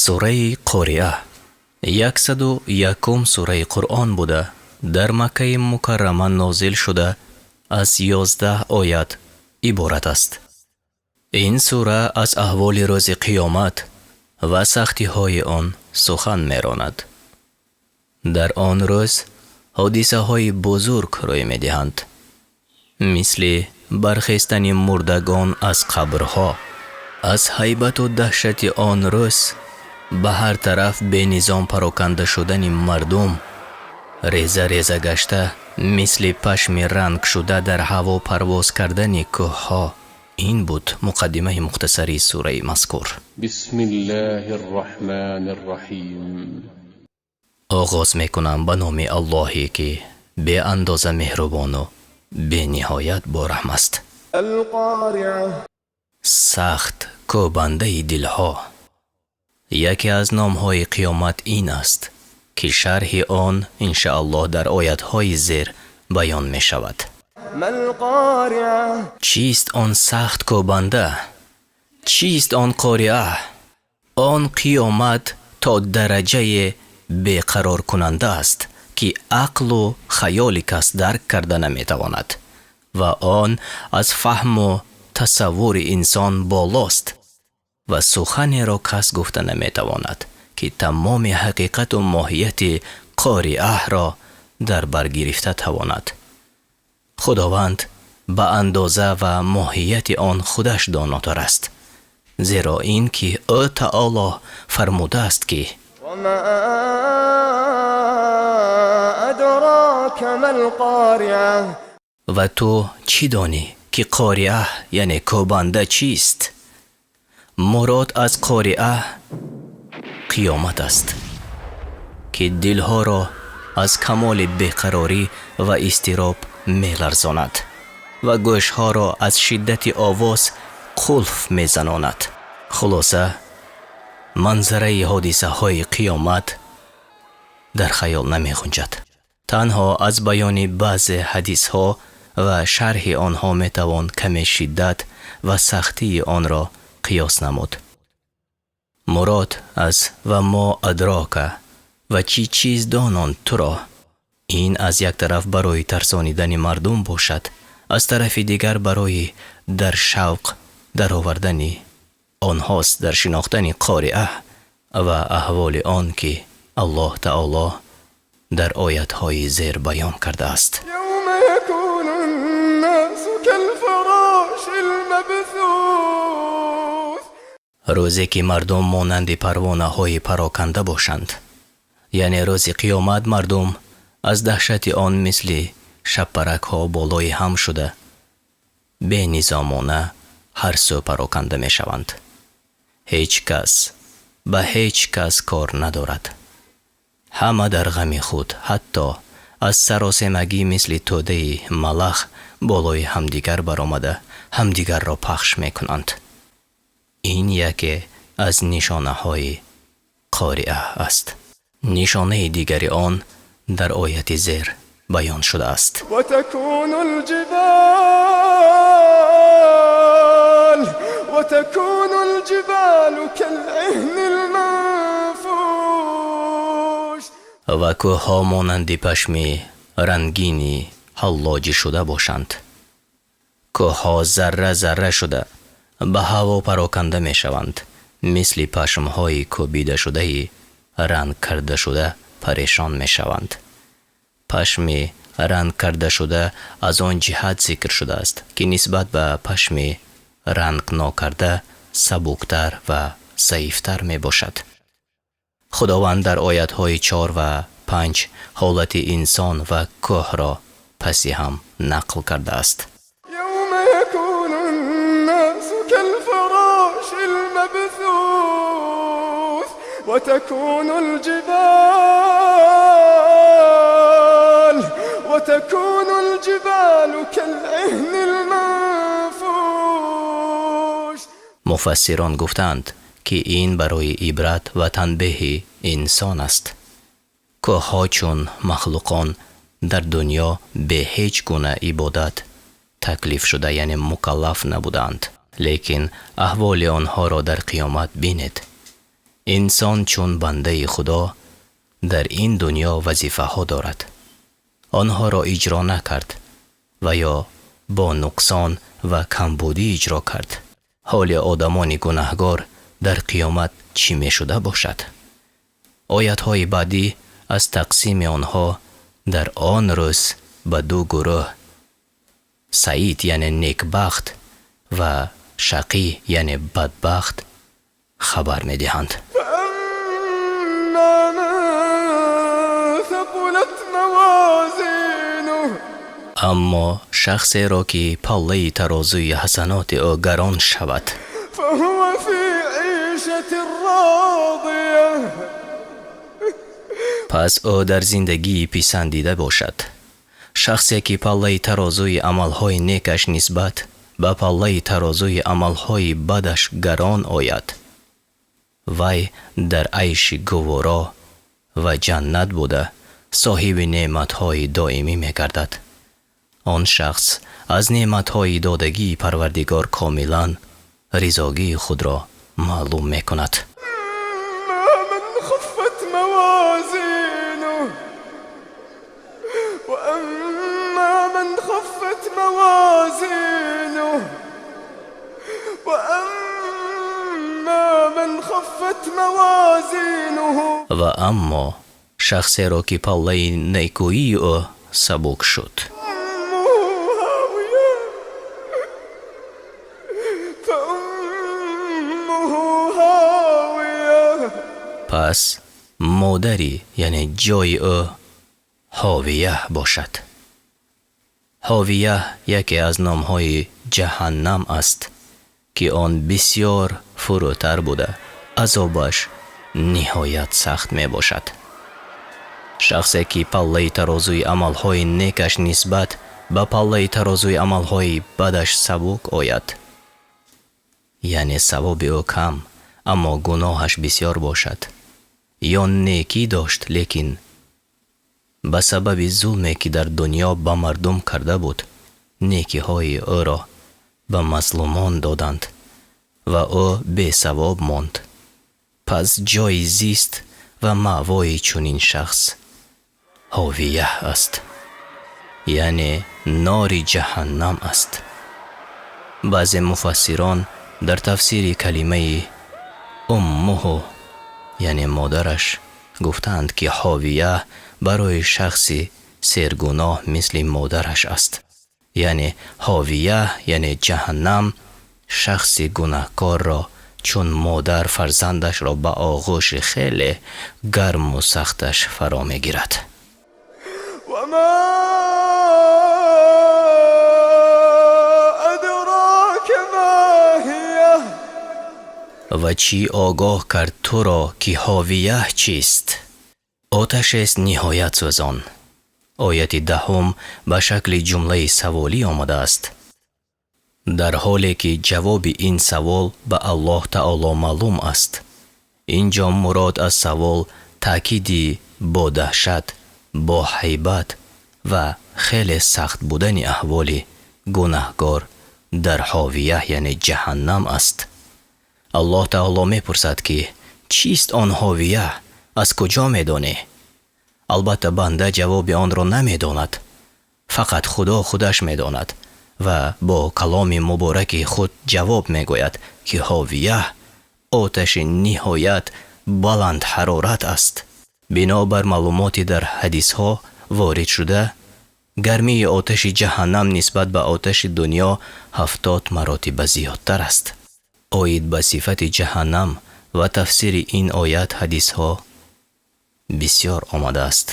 Сураи Қориа 101-ум сураи Қуръон буда, дар Маккаи Мукаррама нозил шуда, аз 11 оят иборат аст. Ин сура аз аҳволи рӯзи қиёмат ва сахтиҳои он сухан меронад. Дар он рӯз ҳодисаҳои бузург рӯй медиҳанд, мисли бархестани мурдагон аз қабрҳо. Аз ҳайбату даҳшати он рӯз ба ҳар тараф бенизом пароканда шудани мардум, реза реза гашта, мисли пашми рангшуда дар ҳаво парвоз кардани кӯҳҳо. Ин буд муқаддимаи мухтасари сураи мазкур. بسم الله الرحمن الرحيم. Оғоз мекунам ба номи Аллоҳе, ки беандоза меҳрубону бениҳоят бораҳм аст. القارعة. Сахт кӯбандаи дилҳо. Яке аз номҳои қиёмат ин аст, ки шарҳи он иншааллоҳ дар оятҳои зер баён мешавад. ما القارعة؟ Чист он сахт кӯбанда? Чист он қориа? Он қиёмат то дараҷае беқароркунанда аст, ки ақлу хаёли кас дарк карда наметавонад ва он аз фаҳму тасаввури инсон болост ва суханеро кас гуфта наметавонад, ки тамоми ҳақиқату моҳияти қориаҳро дар бар гирифта тавонад. Худованд ба андоза ва моҳияти он худаш донотар аст, зеро ин ки Ӯ таоло фармудааст, ки: وما أدراك ما القارعة؟ Ва ту чӣ донӣ, ки қориаҳ, яъне кӯбанда, чист? Мурод аз қориаҳ қиёмат аст, ки дилҳоро аз камоли беқарорӣ ва изтироб меларзонад ва гӯшҳоро аз шиддати овоз қулф мезанонад. Хулоса, манзараи ҳодисаҳои қиёмат дар хаёл намегунҷад. Танҳо аз баёни баъзе ҳадисҳо ва шарҳи онҳо метавон каме шиддат ва сахтии онро қиёс намуд. Мурод аз «ва мо адрока» ва чӣ чиз дононд туро, ин аз як тараф барои тарсонидани мардум бошад, аз тарафи дигар барои дар шавқ даровардани онҳост дар шинохтани қориаҳ ва аҳволи он, ки Аллоҳ таоло дар оятҳои зер баён кардааст. يوم يكون الناس كالفراش المبثوث. Рӯзе ки мардум монанди парвонаҳои пароканда бошанд, яъне рӯзи қиёмат мардум аз даҳшати он мисли шабпаракҳо болои ҳам шуда, бенизомона ҳар сӯ пароканда мешаванд. Ҳеҷ кас ба ҳеҷ кас кор надорад, ҳама дар ғами худ, ҳатто аз саросемагӣ мисли тӯдаи малах болои ҳамдигар баромада, ҳамдигарро пахш мекунанд. Ин яке аз нишонаҳои қориа аст. Нишонаи дигари он дар ояти зер баён шудааст. وتكون الجبال كالعهن المنفوش. Ва кӯҳҳо монанди пашми рангини ҳаллоҷӣ шуда бошанд. Кӯҳҳо зарра зарра шуда, ба ҳаво пароканда мешаванд, мисли пашмҳои кӯбидашудаи ранг кардашуда парешон мешаванд. Пашми ранг кардашуда аз он ҷиҳат зикр шудааст, ки нисбат ба пашми рангнокарда сабуктар ва заифтар мебошад. Худованд дар оятҳои 4 ва 5 ҳолати инсон ва кӯҳро паси ҳам нақл кардааст. يوم يكون الناس كالفراش المبثوث وتكون الجبال كالعهن المنفوش. Муфассирон гуфтаанд, ки ин барои ибрат ва танбеҳи инсон аст. Кӯҳҳо чун махлуқон дар дунё бе ҳеҷ гуна ибодат таклифшуда, яъне мукаллаф набуданд, лекин аҳволи онҳоро дар қиёмат бинед. Инсон чун бандаи Худо дар ин дунё вазифаҳо дорад. Онҳоро иҷро накард ва ё бо нуқсон ва камбудӣ иҷро кард. Ҳоли одамони гунаҳгор дар қиёмат чӣ мешуда бошад? Оятҳои баъдӣ аз тақсими онҳо дар он рӯз ба ду гурӯҳ, саид яъне некбахт ва шақӣ яъне бадбахт, хабар медиҳанд. فأما من ثقلت موازينه Аммо шахсеро, ки паллаи тарозуи ҳасаноти ӯ гарон шавад, فهو في عيشة راضية. Пас ӯ дар зиндагии писандида бошад. Шахсе, ки паллаи тарозуи амалҳои некаш нисбат ба паллаи тарозуи амалҳои бадаш гарон ояд, вай дар айши гуворо ва ҷаннат буда, соҳиби неъматҳои доимӣ мегардад. Он шахс аз неъматҳои додагии Парвардигор комилан ризогии худро маълум мекунад. أما من خفت موازينه وأما من خفت موازينه وأما من خفت موازينه Ва аммо шахсеро, ки паллаи некӯии ӯ сабук шуд, فأمه هاوية فأمه هاوية. Пас модари, яъне ҷои ӯ Ҳовия бошад. Ҳовия яке аз номҳои ҷаҳаннам аст, ки он бисьёр фурӯтар буда, азобаш ниҳоят сахт мебошад. Шахсе, ки паллаи тарозуи амалҳои некаш нисбат ба паллаи тарозуи амалҳои бадаш сабук ояд, яъне савоби ӯ кам, аммо гуноҳаш бисьёр бошад, ё некӣ дошт, лекин ба сабаби зулме, ки дар дунё ба мардум карда буд, некиҳои ӯро ба мазлумон доданд ва ӯ бесавоб монд, пас ҷои зист ва маъвои чунин шахс Ҳовия аст, яъне нори ҷаҳаннам аст. Баъзе муфассирон дар тафсири калимаи уммуҳу, яъне модараш, гуфтаанд, ки Ҳовия барои шахси сергуноҳ мисли модараш аст, яъне Ҳовия, яъне ҷаҳаннам, шахси гунаҳкорро чун модар фарзандашро ба оғӯши хеле гарму сахташ фаро мегирад. وما أدراك ما هي Ва чӣ огоҳ кард туро, ки Ҳовия чист? Оташест ниҳоят сӯзон. Ояти 10-ум ба шакли ҷумлаи саволӣ омадааст, дар ҳоле ки ҷавоби ин савол ба Аллоҳ таоло маълум аст. Ин ҷо мурод аз савол таъкиди бо даҳшат, бо ҳайбат ва хеле сахт будани аҳволи гунаҳгор дар Ҳовия, яъне ҷаҳаннам аст. Аллоҳ таоло мепурсад, ки чист он Ҳовия, аз куҷо медонӣ? Албатта, банда ҷавоби онро намедонад, фақат Худо худаш медонад ва бо каломи мубораки худ ҷавоб мегӯяд, ки Ҳовия оташи ниҳоят баландҳарорат аст. Бинобар маълумоти дар ҳадисҳо ворид шуда, гармии оташи ҷаҳаннам нисбат ба оташи дунё 70 маротиба зиёдтар аст. Оид ба сифати ҷаҳаннам ва тафсири ин оят ҳадисҳо бисёр омадааст.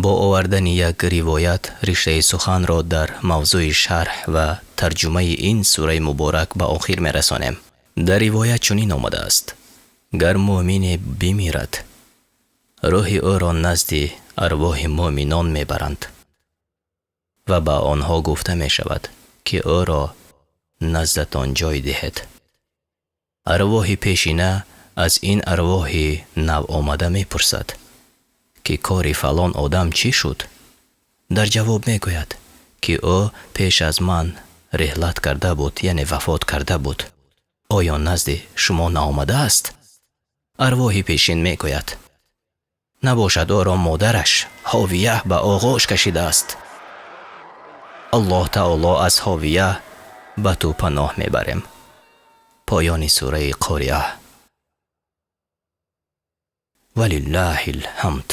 Бо овардани як ривоят риштаи суханро дар мавзӯи шарҳ ва тарҷумаи ин сураи муборак ба охир мерасонем. Дар ривоят чунин омадааст: гар мӯъмине бимирад, рӯҳи ӯро назди арвоҳи мӯъминон мебаранд ва ба онҳо гуфта мешавад, ки ӯро наздатон ҷой диҳед. Арвоҳи пешина аз ин арвоҳи навомада мепурсад, ки кори фалон одам чӣ шуд? Дар ҷавоб мегӯяд, ки ӯ пеш аз ман реҳлат карда буд, яъне вафот карда буд. Оё назди шумо наомадааст? Арвоҳи пешин мегӯяд: набошад ӯро модараш Ҳовия ба оғӯш кашидааст. Аллоҳ таоло, аз Ҳовия ба ту паноҳ мебарем. Поёни сураи Қориа. Валиллаҳи лҳамд.